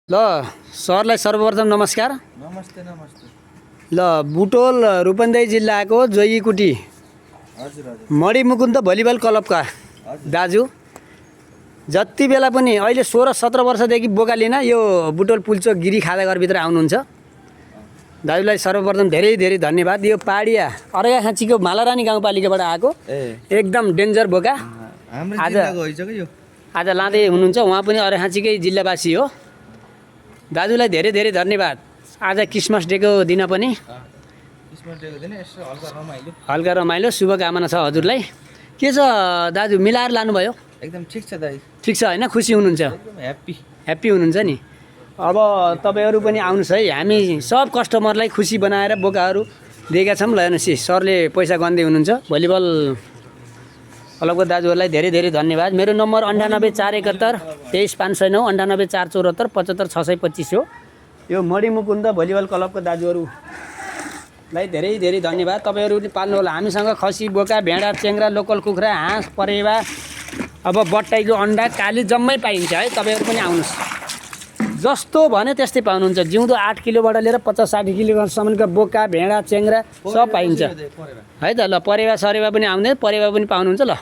ल सरलाई सर्वप्रथम नमस्कार। नमस्ते नमस्ते। ल बुटोल रूपन्देही जिल्लाको जोगीकुटी हजुर हजुर मणिमुकुन्द भलिबल क्लबका दाजु जति बेला पनि अहिले 16-17 वर्षदेखि बोका लिन यो बुटोल पुल्चोक गिरी खादाघरभित्र आउनुहुन्छ। दाजुलाई सर्वप्रथम धेरै धेरै धन्यवाद। यो पाडिया अर्घाखाँचीको मालारानी गाउँपालिकाबाट आएको एकदम डेन्जर बोका हाम्रो आज जिल्लाको हैछ के यो। आज लाँदै हुनुहुन्छ। उहाँ पनि अर्घाखाँचीकै जिल्लावासी हो। दाजुलाई धेरै धेरै धन्यवाद। आज क्रिसमस डेको दिन पनि क्रिसमस डेको दिन यसो हल्का रमाइलो शुभकामना छ हजुरलाई। के छ दाजु, मिलाएर लानुभयो? एकदम ठिक छ दाइ। ठिक छ होइन? खुसी हुनुहुन्छ? एकदम ह्याप्पी हुनुहुन्छ नि। अब तपाईँहरू पनि आउनुहोस् है। हामी सब कस्टमरलाई खुसी बनाएर बोकाहरू दिएका छौँ। ल हेर्नुहोस्, सरले पैसा गन्दै हुनुहुन्छ। भलिबल क्लबको दाजुहरूलाई धेरै धेरै धन्यवाद। मेरो नम्बर 98 471 23 509 98 474 75 625 हो। यो मणिमुकुन्द भलिबल क्लबको दाजुहरूलाई धेरै धेरै धन्यवाद। तपाईँहरू पनि पाल्नु होला। हामीसँग खसी, बोका, भेडा, चेङ्रा, लोकल कुखुरा, हाँस, परेवा, अब बट्टाइको अन्डा, काली जम्मै पाइन्छ है। तपाईँहरू पनि आउनुहोस्। जस्तो भन्यो त्यस्तै पाउनुहुन्छ। जिउँदो 8 किलोबाट लिएर 50-60 किलोसम्मको बोका, भेडा, चेङ्रा सब पाइन्छ है त। ल परेवा सरेवा पनि आउँदै, परेवा पनि पाउनुहुन्छ। ल